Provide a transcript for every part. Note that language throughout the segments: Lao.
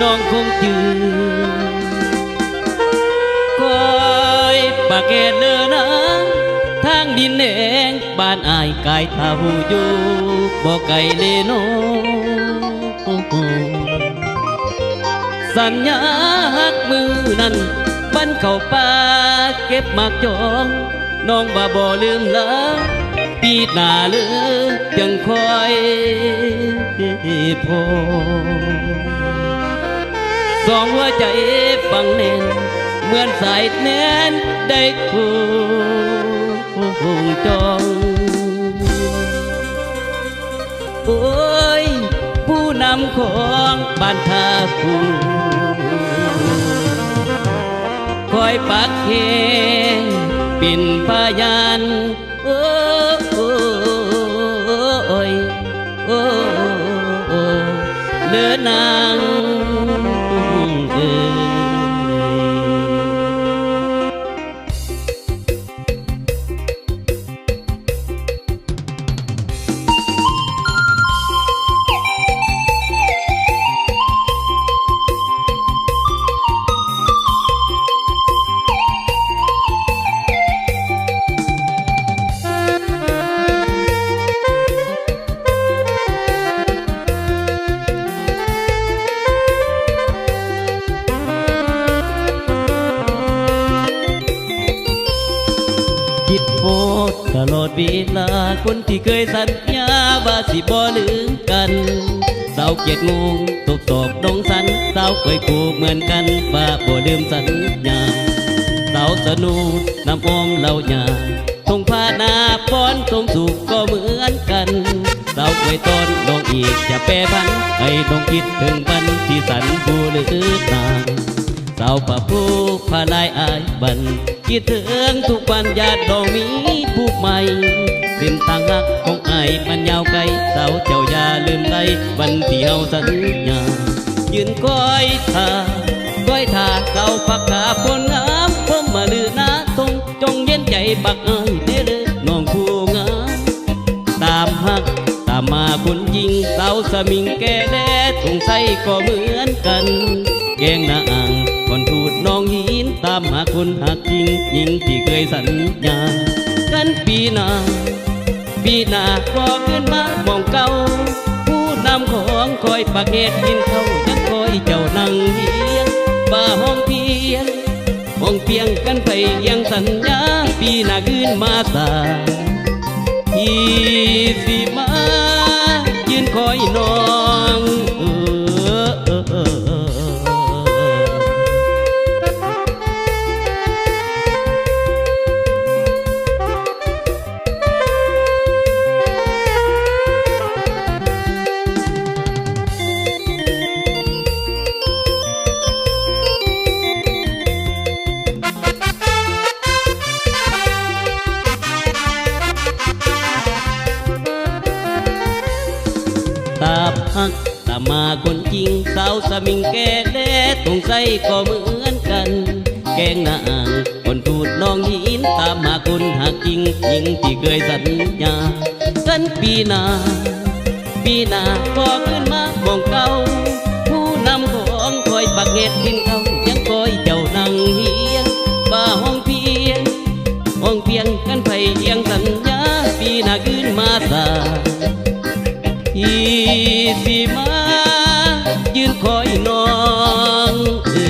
ນ້ອງຄົງຈື່ ຄອຍປາກແກດເລີນາ ທາງດິນແດງ ບ້ານອ້າຍກາຍທ່າຮູ້ຢູ່ ບໍ່ໄກເລີນ້ອງ. ສັນຍາຮັກມື້ນັ້ນ ວັນເຂົ້າປ່າເກັບໝາກຈອງ ນ້ອງວ່າບໍ່ລືມລາ ປີໜ້າເລີຈັ່ງຄ່ອຍພໍ. ສອງຫົວໃຈຝັງແໜ້ນ ເໝືອນສາຍແໜ້ນໄດ້ຄູງຈອງ. ໂອ້ຍ ຜູ້ນຳຂອງບ້ານທ່າຄູ ຄອຍປາກແຮງເປັນພະຍານ ໂອ້ ໂອ້ ໂອ້ ໂອ້ ເລີນາງເອີຍ. ຄິດຮອດຕະຫຼອດເວລາ ຄົນທີ່ເຄີຍສັນຍາວ່າຊິບໍ່ລືມກັນ. ສາວກຽດງູ ຕົບຕອບນ້ອງສັນ ສາວເຄີຍຄູ່ເໝືອນກັນ ວ່າບໍ່ລືມສັນຍາ. ສາວສະໜູ ນ້ຳອ້ອມເລົ່າຍາ ທົ່ງພານາພອນ ສົມສຸກກໍເໝືອນກັນ. ສາວເຄີຍຕ້ອນນ້ອງອີກ ຢ່າແປຜັນ ໃຫ້ນ້ອງຄິດເຖິງວັນທີ່ສັນບໍ່ລືມນາ. ສາວປະພູພາລາຍອ້າຍບັນ ຄິດເຖິງທຸກວັນ ຢ້ານນ້ອງມີຜູ້ໃໝ່. ເສັ້ນທາງຮັກຂອງອ້າຍມັນຍາວໄກ ສາວເຈົ້າຢ່າລືມໄລ ວັນທີ່ເຮົາສັນຍາ. ຢືນຄອຍຖ້າ ຄອຍຖ້າ ສາວພັກຖ້າຄົນງາມ ພົມມະລືນາຊົງ ຈົ່ງເຢັນໃຈບັກອ້າຍແດ່ເລີ ນ້ອງຜູ້ງາມ. ຕາມຮັກຕາມມາຄົນຈິງ ສາວສະໝິງແກ່ແລ ສົງໄສກໍເໝືອນກັນ. ແກງໜ້າອ່າງ ຄອນທູດໜອງຫີນ ຕາມຫາຄົນຮັກຈິງ ຍິງທີ່ເຄີຍສັນຍາ. ຄັນປີໜ້າ ປີໜ້າກໍຄືນມາໝ່ອງເກົ່າ ຜູ້ນຳຂອງຂ້ອຍປາກແຫດກິນເຂົ້າ ຍັງຄອຍເຈົ້ານັ່ງຮຽງ ວ່າຫ້ອງພຽງ ຫ້ອງພຽງກັນໄພຍັງສັນຍາ ປີໜ້າຄືນມາສາ ທີ່ຊິມາຢືນຄອຍນ້ອງ ເອີ. ຕາມຮັກຕາມມາຄົນຈິງ ສາວສະໝິງແກ່ແລ ຕົງໄຊກໍເໝືອນກັນ. ແກງໜ້າອ່າງ ຄົນທູດໜອງຫີນ ຕາມຫາຄົນຮັກຈິງ ຍິງທີ່ເຄີຍສັນຍາ. ຄັນປີໜ້າ ປີໜ້າກໍຄືນມາໝ່ອງເກົ່າ ຜູ້ນຳຂອງຂ້ອຍປາກແຫດກິນເຂົ້າ ຍັງຄອຍເຈົ້ານັ່ງຮຽງ ວ່າຫ້ອງພຽງ ຫ້ອງພຽງກັນໄພຍັງສັນຍາ ປີໜ້າຄືນມາສາ ທີ່ຊິມາຢືນຄອຍນ້ອງເອີ.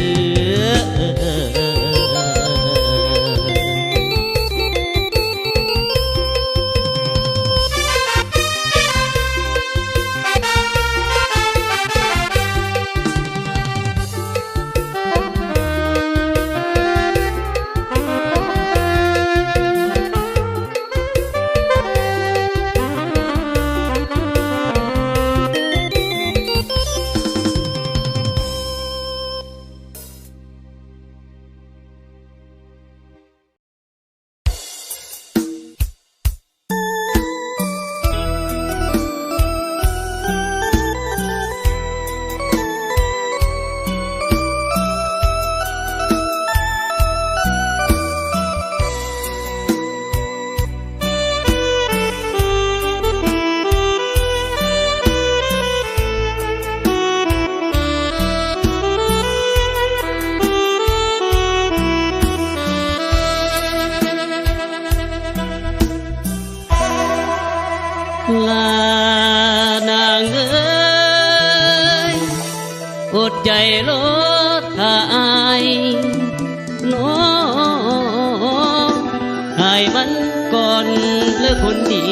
ນາງເອີຍ ອົດໃຈລໍຖ້າອ້າຍ ນ້ອງຂາຍມັນກ່ອນເລີອຄົນດີ.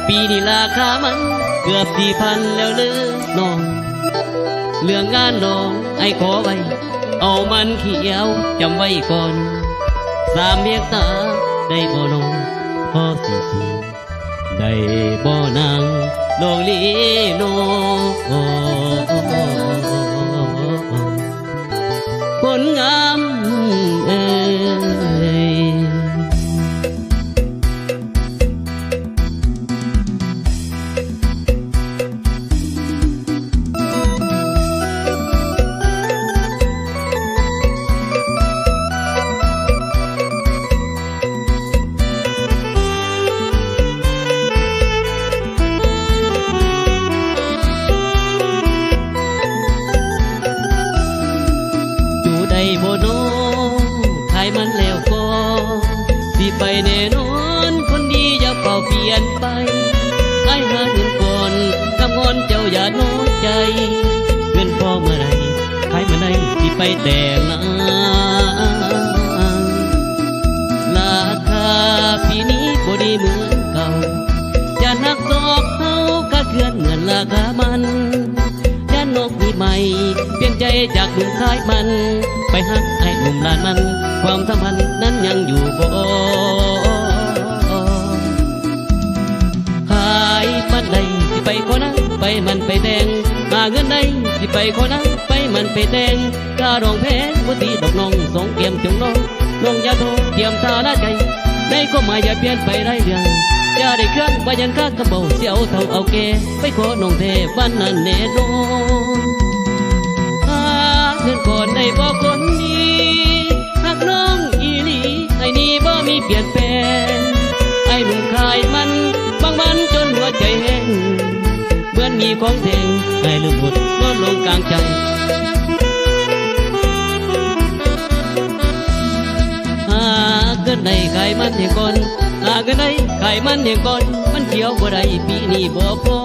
ປີນີ້ລາຄາມັນເກືອບສີ່ພັນແລ້ວເລີນ້ອງ. ເລື່ອງງານດອງອ້າຍຂໍໄວ້ ເອົາມັນຂຽວຈຳໄວ້ກ່ອນ ສາມເຮັກຕາໄດ້ບໍ່ນ້ອງ? ພໍຊິຊື້ ໄດ້ບໍ່ນາງ ນ້ອງລີໂນ ຄົນງາມເອີຍ. ຢູ່ໄດ້ບໍ່ນ້ອງ ຂາຍມັນແລ້ວກໍ ຊິໄປແນ່ນອນ ຄົນດີຢ່າເຝົ້າປ່ຽນໄປ. ອ້າຍຫາເງິນກ່ອນ ຄຳວອນເຈົ້າຢ່ານ້ອຍໃຈ ເງິນພໍເມື່ອໃດ ຂາຍມັນໄດ້ ຊິໄປແຕ່ງງານ. ລາຄາປີນີ້ບໍ່ດີເໝືອນເກົ່າ ຢ່ານຮັກສອກເຮົາ ກະເຄືອນເໝືອນລາຄາມັນ. ຢ້ານນ້ອງມີໃໝ່ ປ່ຽນໃຈຈາກລຸງຂາຍມັນ ໄປຮັກອ້າຍໜຸ່ມຫຼານມັນ ຄວາມສຳພັນນັ້ນຍັງຢູ່ບໍ່? ຂາຍມັນໄດ້ ຊິໄປຂໍນາງ ໄປໝັ້ນໄປແຕ່ງ ຫາເງິນໄດ້ ຊິໄປຂໍນາງ ໄປໝັ້ນໄປແຕ່ງ. ຄ່າດອງແພງບໍ່ຕິດອກນ້ອງ ສອງແກ້ມຈົງລອງ ນ້ອງຢ່າທໍ້ ຕຽມຊາລາໃຈ ໃນຄວາມໝາຍຢ່າປ່ຽນໄປຫຼາຍເລື່ອງ ຢ່າໄດ້ເຄືອງ ບໍ່ຍັງຄາຄຳເວົ້າ ຊິເອົາເຖົ້າເອົາແກ່ ໄປຂໍນ້ອງແທ້ວັນນັ້ນແນ່ນອນ. ຫາເງິນກ່ອນໄດ້ບໍ່ຄົນດີ ຮັກນ້ອງອີ່ຫຼີ ອ້າຍນີ້ບໍ່ມີປ່ຽນແປງ ອ້າຍໜຸ່ມຂາຍມັນ ບາງວັນຈົນຫົວໃຈແຫ້ງ ເໝືອນມີຂອງແທງ ອ້າຍເລີ່ມຫົດ ນອນລົງກາງຈັງ. ຫາເງິນໄດ້ຂາຍມັນແຮ່ງກ່ອນ ຫາເງິນໄດ້ຂາຍມັນແຮ່ງກ່ອນ ມັນຂຽວບໍ່ໄດ້ ປີນີ້ບໍ່ພໍ.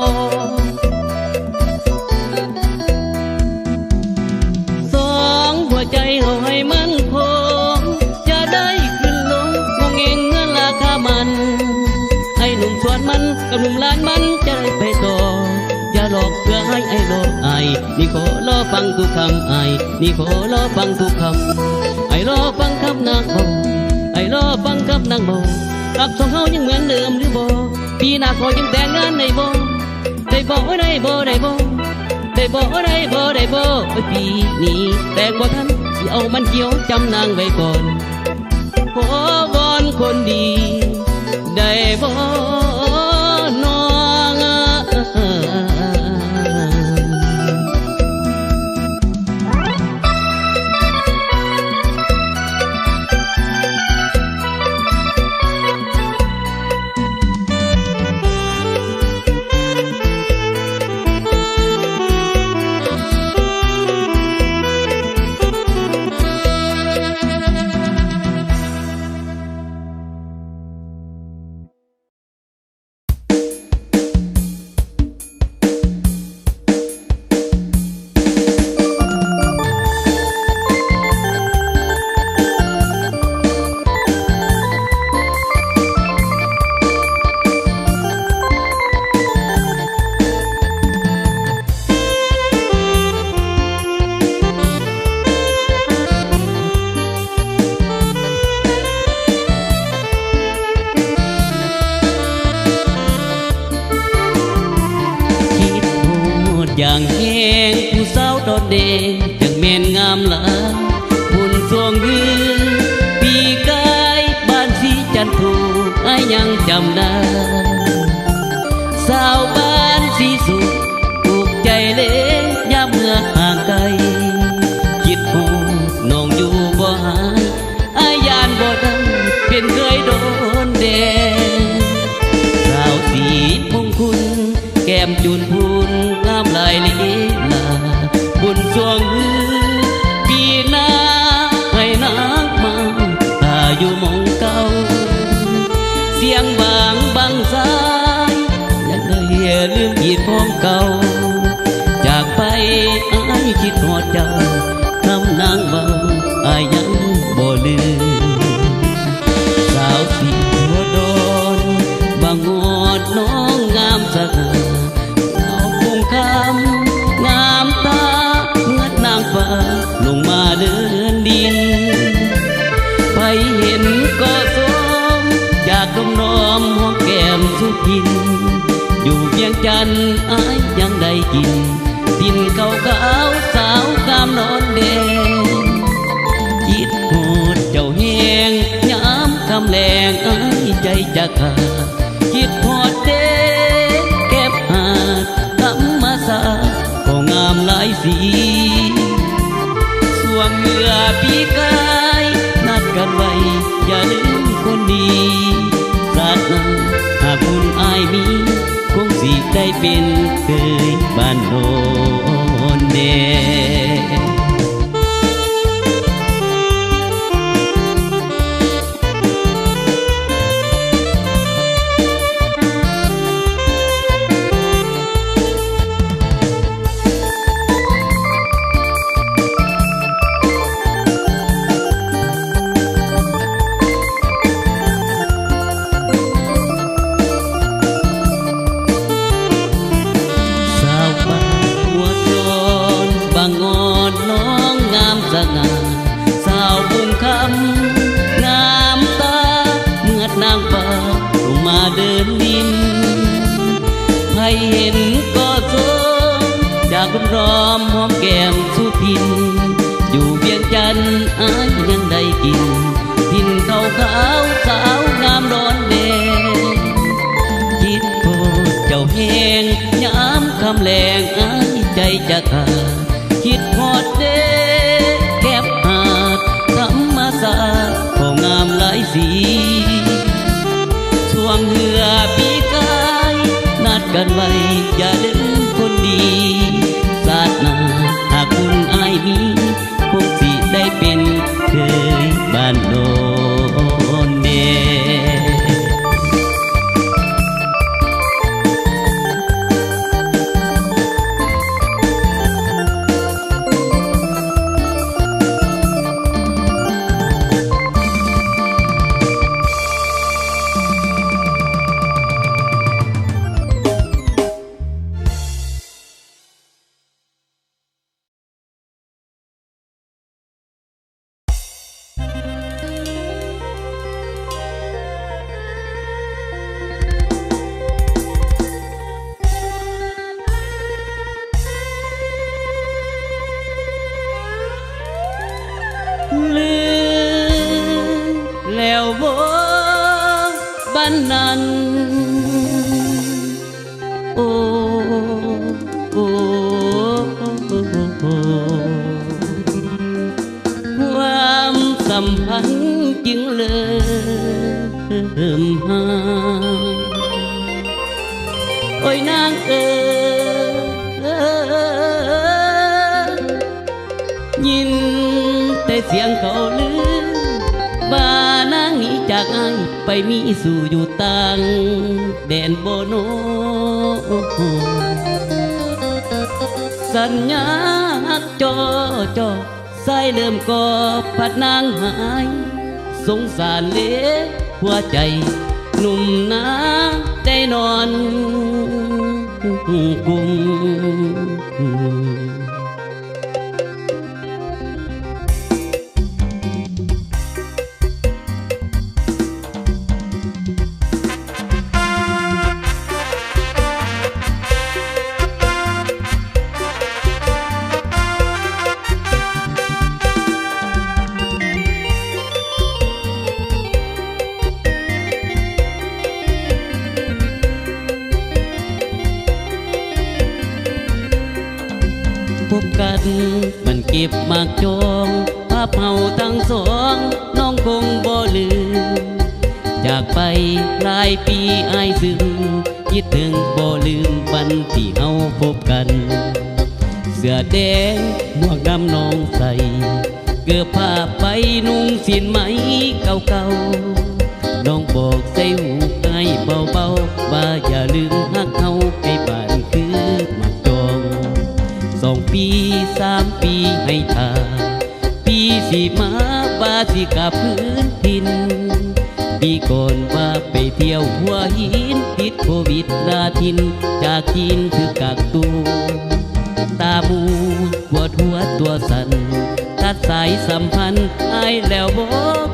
ສອງຫົວໃຈເຮົາໃຫ້ມັນຄົງ ຈະໄດ້ຂຶ້ນລົງ ງົງເງງເງິນລາຄາມັນ ໃຫ້ໜຸ່ມສວນມັນ ກັບໜຸ່ມຫຼານມັນ ຈະໄດ້ໄປຕໍ່ ຢ່າຫຼອກເພື່ອໃຫ້ອ້າຍຫຼອກ ອ້າຍນີ້ຂໍລໍຟັງທຸກຄຳ ອ້າຍນີ້ຂໍລໍຟັງທຸກຄຳ ອ້າຍລໍຟັງຄຳນາງເວົ້າ ອ້າຍລໍຟັງຄຳນາງເວົ້າ ຮັກສອງເຮົາຍັງເໝືອນເດີມຫຼືບໍ່? ປີໜ້າຂໍຍັງແຕ່ງງານໄດ້ບໍ່? ໄດ້ບໍ່ ໂອ້ຍ ໄດ້ບໍ່ ໄດ້ບໍ່ ໄດ້ບໍ່ ໂອ້ຍ ໄດ້ບໍ່ ໄດ້ບໍ່ ໂອ້ຍ ປີນີ້ແຕ່ງບໍ່ທັນ ຊິເອົາມັນຂຽວຈຳນາງໄວ້ກ່ອນ ຂໍວອນຄົນດີ ໄດ້ບໍ່ນ້ອງ? ຄິດຮອດຢ່າງແຮງ ຜູ້ສາວດອນແດງ ຈັ່ງແມ່ນງາມຫຼາຍ ບຸນຊ່ວງຮື ປີກາຍບ້ານສີຈັນໂທ ອ້າຍຍັງຈຳໄດ້ ສາວບ້ານສີສຸກ ທຸກໃຈເລຍາມເມື່ອຫ່າງໄກ ຄິດຮອດນ້ອງຢູ່ບໍ່ຫາຍ ອ້າຍຢ້ານບໍ່ໄດ້ເປັນເຂີຍດອນແດງ ສາວສີມົງຄຸນ ແກ້ມຈູນພຸ່ນ ງາມຫຼາຍລີລາ ບຸນຊ່ວງມື້ ປີໜ້າໃຫ້ນາງມາ ຖ້າຢູ່ໝ່ອງເກົ່າ ສຽງບາງບາງສາຍ ຢ່າໄດ້ລືມຄິດຮອງເກົ່າ ຈາກໄປອ້າຍຄິດຮອດເຈົ້າ ນຳນາງເວົ້າ ອ້າຍຍັງບໍ່ລືມ ສາວສີຫົວດອນ ບາງງອດນ້ອງງາມສະຫງ່າ ສາວຄົງຄຳງາມຕາ ເໝືອນນາງຟ້າລົງມາເດີນດິນ ໃຜເຫັນກໍຊົມ ຢາກດົມດອມຫອມແກ້ມສຸພິນ ຢູ່ວຽງຈັນອ້າຍຍັງໄດ້ກິນ ກິນເຂົ້າຂາວສາວງາມນອນແດງ ຄິດຮອດເຈົ້າແຮງ ຍາມຄ່ຳແລງອ້າຍໃຈຈະຂາດ ຄິດຮອດເດ້ແກັບຫາດທຳມະຊາດ ກໍງາມຫຼາຍສີ ຊ່ວງເມື່ອປີກາຍ ນັດກັນໄວ້ຢ່າລືມຄົນດີ ຊາດໜ້າຫາກບຸນອ້າຍມີ ຄົງຊິໄດ້ເປັນເຄີຍບ້ານດອນແດ່. ສາວບ້ານຫົວດອນ ບາງງອດນ້ອງງາມສະຫງ່າ ສາວບຸນຄຳງາມຕາ ເໝືອນນາງຟ້າລົງມາເດີນດິນ ໃຜເຫັນກໍຊົມ ຢາກດອມຫອມແກ້ມສຸພິນ ຢູ່ວຽງຈັນອ້າຍຍັງໄດ້ກິນ ກິນເຂົ້າຂາວສາວງາມດອນແດງ ຄິດຮອດເຈົ້າແຮງ ຍາມຄ່ຳແລງອ້າຍໃຈຈະຂາດ ຄິດຮອດເດ້ແກັບຫາດທຳມະຊາດ ກໍງາມຫຼາຍສີ ຊ່ວງເຮືອປີກາຍ ນັດກັນໄວ້ຢ່າລືມຄົນດີ ຊາດໜ້າຫາກບຸນອ້າຍມີ ຄົງຊິໄດ້ເປັນເຄີຍບ້ານດອນແດ່. ລືມແລ້ວບໍ ບ້ານນັ້ນ ໂອ້ ຄວາມສຳພັນຈຶ່ງເລີ່ມຫ່າງ ໂອ້ຍ ນາງເອີຍ ຍິນແຕ່ສຽງເຂົາລືວ່າ ນາງໜີຈາກອ້າຍໄປມີສູ່ຢູ່ຕ່າງແດນບໍນໍ ສັນຍາຮັກຈໍ່ໆ ສາຍເລີ່ມກໍພັດນາງຫາຍ ສົງສານເດ້ຫົວໃຈໜຸ່ມນາໃຈນອນກຸ່ມ. ພົບກັນມັນເກັບໝາກຈອງ ພາບເຮົາທັງສອງ ນ້ອງຄົງບໍ່ລືມ ຈາກໄປຫຼາຍປີອ້າຍຊຶມ ຄິດເຖິງບໍ່ລືມວັນທີ່ເຮົາພົບກັນ ເສື້ອແດງໝວກດຳນ້ອງໃສ່ ເກີບຜ້າໄຟນຸ່ງສິ້ນໄໝເກົ່າໆ ນ້ອງບອກໃສ່ຫູອ້າຍເບົາໆ ວ່າຢ່າລືມຮັກເຮົາໃຫ້ບານຄືໝາກຈອງ. ສອງປີສາມປີໃຫ້ຖ້າ ປີສີ່ມາວ່າຊິກັບຄືນຖິ່ນ. ປີກ່ອນວ່າໄປທ່ຽວຫົວຫີນ ຕິດໂຄວິດລາທິນ ຈາກຈີນຖືກກັກຕົວ. ຕາບວດຫົວຕົວສັ່ນ ຕັດສາຍສຳພັນ ອ້າຍແລ້ວບໍ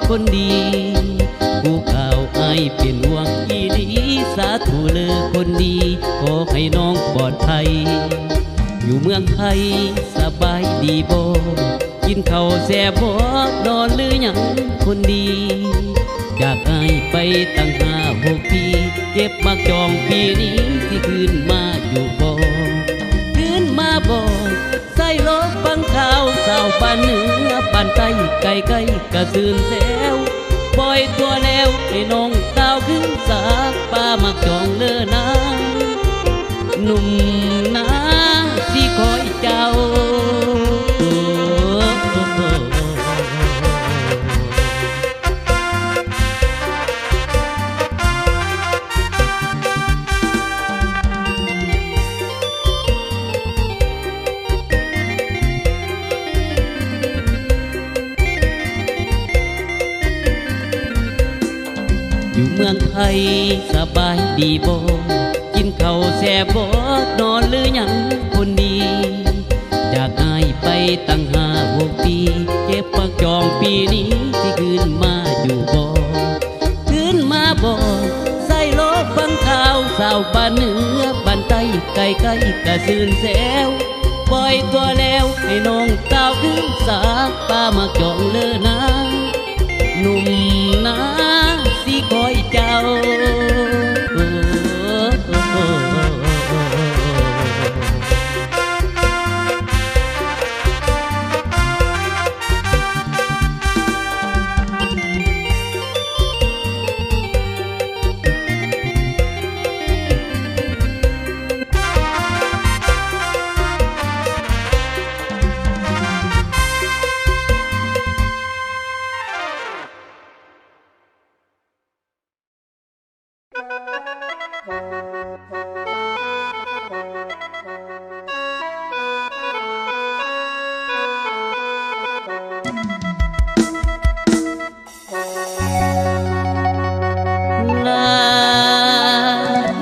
ຄົນດີ. ຜູ້ຂ່າວອ້າຍເປັນຫ່ວງອີ່ຫຼີ ສາທຸເລີຄົນດີ ຂໍໃຫ້ນ້ອງປອດໄພ. ຢູ່ເມືອງໄທສະບາຍດີບໍ? ກິນເຂົ້າແຊບບໍ່ ນອນຫຼືຍັງຄົນດີ? ຈາກອ້າຍໄປຕັ້ງຫ້າຫົກປີ ເກັບໝາກຈອງປີນີ້ ຊິຄືນມາຢູ່ບໍ່? ຄືນມາບໍ່? ໃສ່ລໍຟັງຂ່າວ ຊາວບ້ານເໜືອບ້ານໃຕ້ ໃກ້ໆກະຊື່ນແຊວ. ປ່ອຍຕົວແລ້ວ ໃຫ້ນ້ອງຕ່າວຄືນສາ ປາໝາກຈອງເລີນາ ໜຸ່ມນາຊິຄອຍເຈົ້າ. ຢູ່ເມືອງໄທສະບາຍດີບໍ່? ກິນເຂົ້າແຊບບໍ່? ນອນຫຼືຍັງຄົນດີ? ຈາກອ້າຍໄປຕັ້ງຫ້າຫົກປີ ເກັບໝາກຈອງປີນີ້ ຊິຄືນມາຢູ່ບໍ່? ຄືນມາບໍ່? ໃສ່ລໍຟັງຂ່າວ ຊາວບ້ານເໜືອບ້ານໃຕ້ ໃກ້ໆກະຊື່ນແຊວ. ປ່ອຍຕົວແລ້ວ ໃຫ້ນ້ອງຕ່າວຄືນສາ ປາໝາກຈອງເລີນາ ໜຸ່ມນາຊິຄອຍເຈົ້າ.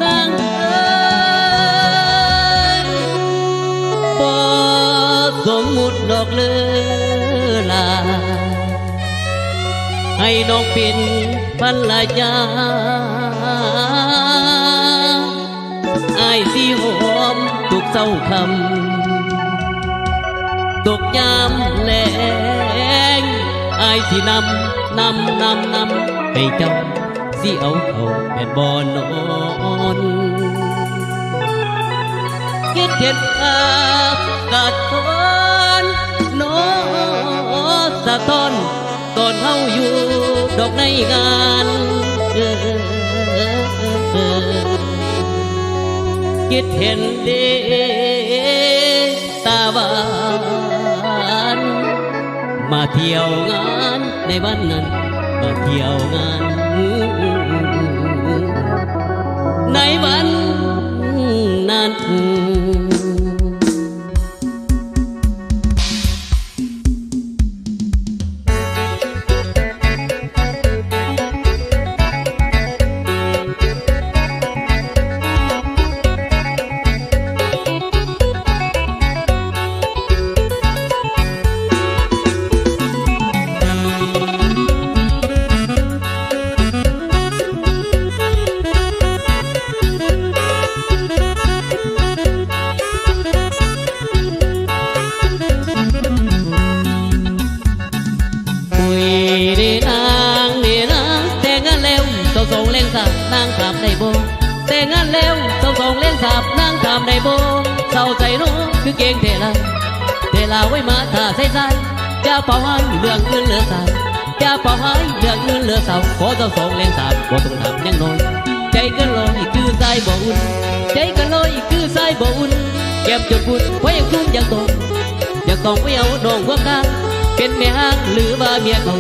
ນາງເອີຍ ບໍ່ສົມມຸດດອກເລີລາ ໃຫ້ນ້ອງເປັນພັນລະຍາ ອ້າຍຊິຫອມທຸກເຊົ້າຄ່ຳ ຕົກຍາມແລງ ອ້າຍຊິນຳ ນຳ ນຳ ນຳໃຫ້ເຈົ້າ ຊິເອົາເຂົ້າແມ່ນບໍ່ນອນ? ຄິດເຫັນພາບກະທ້ອນ ນອສະທ້ອນ ຕອນເຮົາຢູ່ດອກໃນງານ ຄິດເຫັນເດ ຕາຫວານ ມາທ່ຽວງານໃນວັນນັ້ນ ມາທ່ຽວງານໃນວັນນັ້ນ. ໂອ້ຍເດນາງ ເດນາງ ແຕ່ງງານແລ້ວເຊົາສອງແລງສາບ ນາງຖາມໄດ້ບໍ່? ແຕ່ງງານແລ້ວເຊົາສອງແລງສາບ ນາງຖາມໄດ້ບໍ່? ເຊົາໃສນໍຄືເກັ່ງແທ້ລະ ແຕ່ລາໄວ້ມາຖ້າໃສຊາຍ ຢ່າເປົ່າຮ້າຍເລື່ອງອື່ນເຫຼືອສາວ ຢ່າເປົ່າຮ້າຍເລື່ອງອື່ນເຫຼືອສາວ ຂໍເຈົ້າສອງແລງສາບ ບໍ່ຕ້ອງຖາມຫຍັງນ້ອຍ ໃຈເກີນຮ້ອຍຄືຊາຍບໍ່ອຸ່ນ ໃຈເກີນຮ້ອຍຄືຊາຍບໍ່ອຸ່ນ ແກ້ມຈົນພຸ້ນ ໄຟຍັງສູງຢາກຕ້ອງ ຢາກຕ້ອງໄປເອົານ້ອງຮ່ວມທາງ ເປັນແມ່ຮ້າງຫຼືວ່າເມຍເຖົ້າ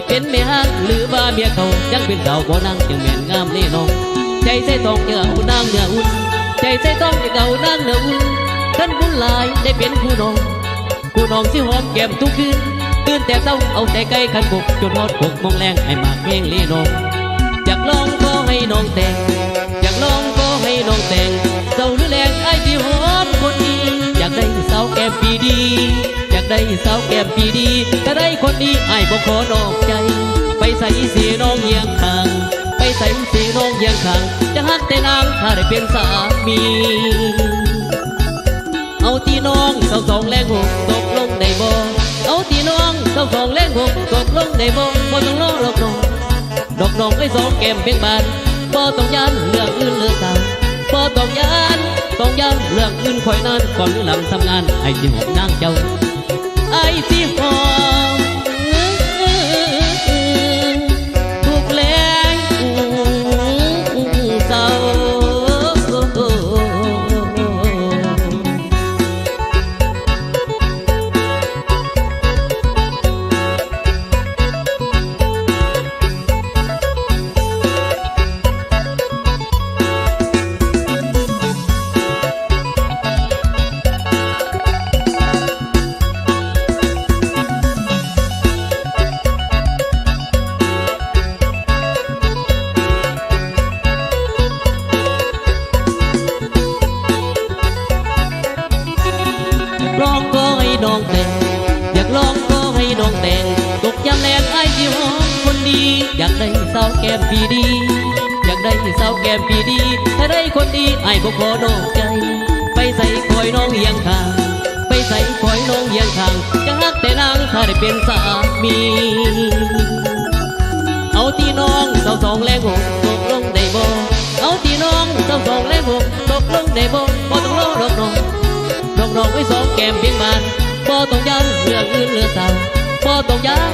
ເປັນແມ່ຮ້າງຫຼືວ່າເມຍເຖົ້າ ຍັງເປັນສາວບໍ່ນາງ ຈັ່ງແມ່ນງາມເດ້ນ້ອງ. ໃຈໃສ່ທອງ ຢາກເອົານາງເນື້ອອຸ່ນ ໃຈໃສ່ທອງ ຢາກເອົານາງເນື້ອອຸ່ນ. ຄັນບຸນຫຼາຍໄດ້ເປັນຄູ່ນ້ອງ ຄູ່ນ້ອງຊິຫອມແກ້ມທຸກຄືນ. ຕື່ນແຕ່ເຊົ້າເອົາແຕ່ໄກ່ຂັນບົກ ຈົນຮອດຫົກໂມງແລງ ອ້າຍມັກແຮງເດ້ນ້ອງ. ຢາກລອງຂໍໃຫ້ນ້ອງແຕ່ງ ຢາກລອງຂໍໃຫ້ນ້ອງແຕ່ງ ເຊົ້າຫຼືແລງອ້າຍຊິຫອມຄົນດີ. ຢາກໄດ້ສາວແກ້ມປີດີ ຢາກໄດ້ສາວແກ້ມປີດີ ຖ້າໄດ້ຄົນດີອ້າຍບໍ່ຂໍນອກໃຈ. ໄປໃສຊິນ້ອງຮຽງຂ້າງ ໄປໃສຊິນ້ອງຮຽງຂ້າງ ຈະຮັກແຕ່ນາງຖ້າໄດ້ເປັນສາມີ. ເອົາຕິນ້ອງເຊົ້າສອງແລງຫົກ ຕົກລົງໄດ້ບໍ່? ເອົາຕິນ້ອງເຊົ້າສອງແລງຫົກ ຕົກລົງໄດ້ບໍ່? ບໍ່ຕ້ອງລໍດອກນ້ອງ ດອກນ້ອງເອີຍ ສອງແກ້ມເບັ່ງບານ. ບໍ່ຕ້ອງຢ້ານເລື່ອງອື່ນເລີຍສາວ ບໍ່ຕ້ອງຢ້ານ ຕ້ອງຢ້ານເລື່ອງອື່ນຂ້ອຍນັ້ນ ກ່ອນຫຼືຫຼັງທຳງານ ອ້າຍຊິຫອມນາງເຈົ້າ ອ້າຍຊິຫອມທຸກແລງເຊົ້າ. ຢາກລອງຂໍໃຫ້ນ້ອງແຕ່ງ ຢາກລອງຂໍໃຫ້ນ້ອງແຕ່ງ ຕົກຍາມແລງອ້າຍຊິຫອມຄົນດີ. ຢາກໄດ້ສາວແກ້ມປີດີ ຢາກໄດ້ສາວແກ້ມປີດີ ຖ້າໄດ້ຄົນດີອ້າຍບໍ່ຂໍນອກໃຈ. ໄປໃສຂໍໃຫ້ນ້ອງຮຽງຂ້າງ ໄປໃສຂໍໃຫ້ນ້ອງຮຽງຂ້າງ ຈະຮັກແຕ່ນາງຖ້າໄດ້ເປັນສາມີ. ເອົາຕິນ້ອງເຊົ້າສອງແລງຫົກ ຕົກລົງໄດ້ບໍ່? ເອົາຕິນ້ອງເຈົ້າສອງແລງຫົກ ຕົກລົງໄດ້ບໍ່? ບໍ່ຕ້ອງລໍດອກນ້ອງ ດອກນ້ອງເອີຍ ສອງແກ້ມເບັ່ງບານ. ບໍ່ຕ້ອງຢ້ານເລື່ອງອື່ນເຫຼືອສາວ ບໍ່ຕ້ອງຢ້ານ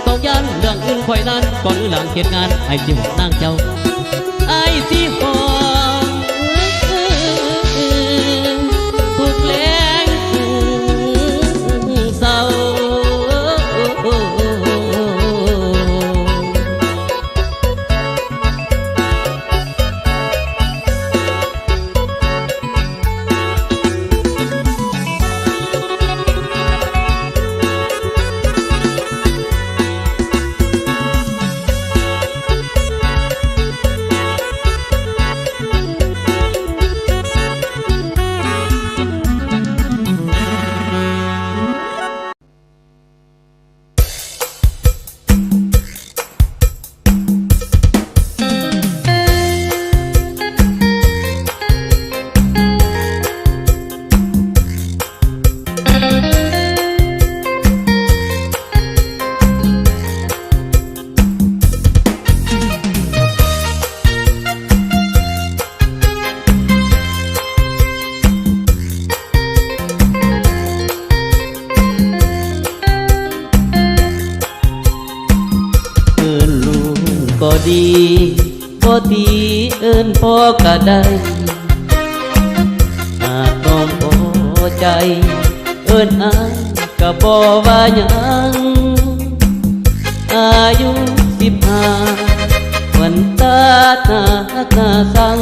ຕ້ອງຢ້ານເລື່ອງອື່ນຂ້ອຍນັ້ນ ກ່ອນຫຼືຫຼັງເຮັດງານ ອ້າຍຊິຫອມນາງເຈົ້າ ອ້າຍຊິຫອມທຸກແລງເຊົ້າ. ເອີ້ນລຸງກໍດີ ບໍ່ຕີເອີ້ນພໍ່ກໍໄດ້ ຫາກນ້ອງພໍໃຈ ເອີ້ນອ້າຍກໍບໍ່ວ່າຫຍັງ. ອາຍຸສິບຫ້າ ຂວັນຕາໜ້າຮັກໜ້າຊັງ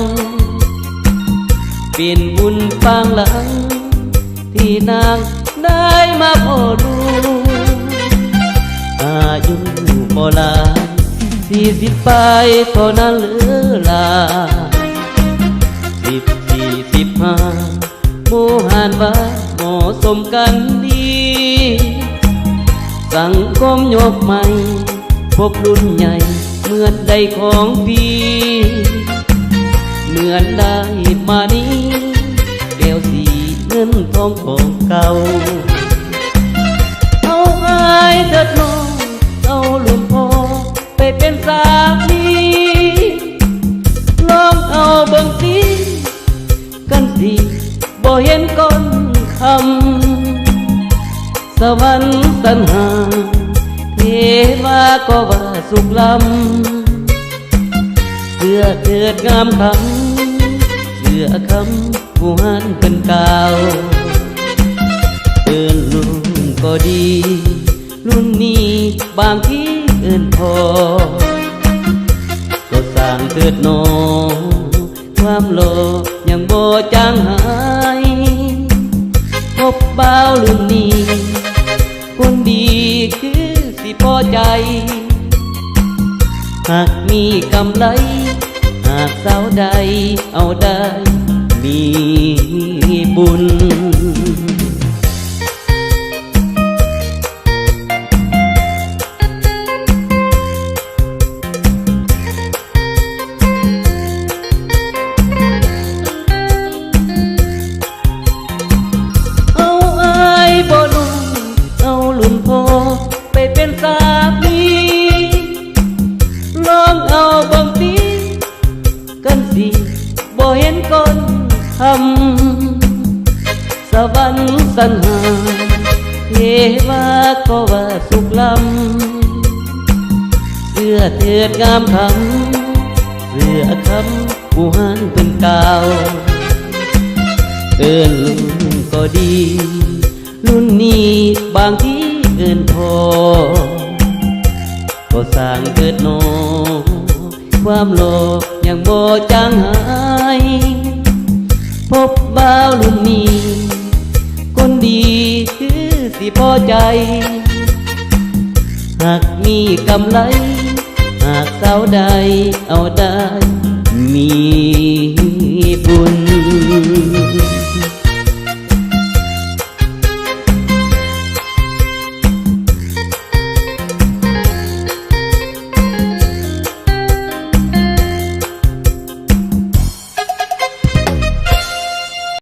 ເປັນບຸນປາງຫຼັງ ທີ່ນາງໄດ້ມາພໍລູກ. ອາຍຸບໍ່ຫຼາຍ ສີ່ສິບປາຍເທົ່ານັ້ນເລີລາ ສິບສີ່ ສິບຫ້າ ໝູ່ຫານວ່າເໝາະສົມກັນດີ ສັງຄົມຍົກໃໝ່ ພວກລຸ້ນໃຫຍ່ເໝືອນໄດ້ຂອງຟຣີ ເໝືອນໄດ້ມານີ ແກ້ວສີເງິນທອງຂອງເກົ່າ ເອົາອ້າຍເທີດນ້ອງ ເອົາລຸງພໍ່ໄປເປັນສາມີ ລອງເອົາເບິ່ງຊິ ຄັນຊິບໍ່ເຫັນກ່ອນຄ່ຳ ສະຫວັນສັນຫາ ເທວາກໍວ່າສຸກລ້ຳ ເຊື່ອເທີດງາມຄຳ ເຊື່ອຄຳຜູ້ຫານເພິ່ນກ່າວ ເອີ້ນລຸງກໍດີ ລຸ້ນນີ້ບາງທີເອີ້ນພໍ່ ກໍຊ່າງເທີດໜໍ ຄວາມຫຼໍ່ຍັງບໍ່ຈາງຫາຍ ພົບບ່າວລຸ້ນນີ້ ຄົນດີຄືຊິພໍໃຈ ຫາກມີກຳໄລ ຫາກສາວໃດເອົາໄດ້ມີບຸນ. ເອົາອ້າຍບໍ່ລຸ້ນ ເອົາລຸ້ນພໍ່ ໄປເປັນສາມີ ລອງເອົາເບິ່ງຕິ ຄັນຊິບໍ່ເຫັນກ່ອນຄ່ຳ ສະຫວັນສັນຫາ ເທວາກໍວ່າສຸກລ້ຳ ເຊື່ອເທີດງາມຄຳ ເຊື່ອຄຳຜູ້ຮ້ານເພິ່ນກ່າວ ເອີ້ນລຸ້ນກໍດີ ລຸ້ນນີ້ບາງທີເອີ້ນພໍ່ ກໍຊ່າງເທີດໜໍ ຄວາມຫຼໍ່ຍັງບໍ່ຈາງຫາຍ ພົບບ່າວລຸ້ນນີ້ ຄົນດີຄືຊິພໍໃຈ ຫາກມີກຳໄລ ຫາກສາວໃດເອົາໄດ້ມີບຸນ.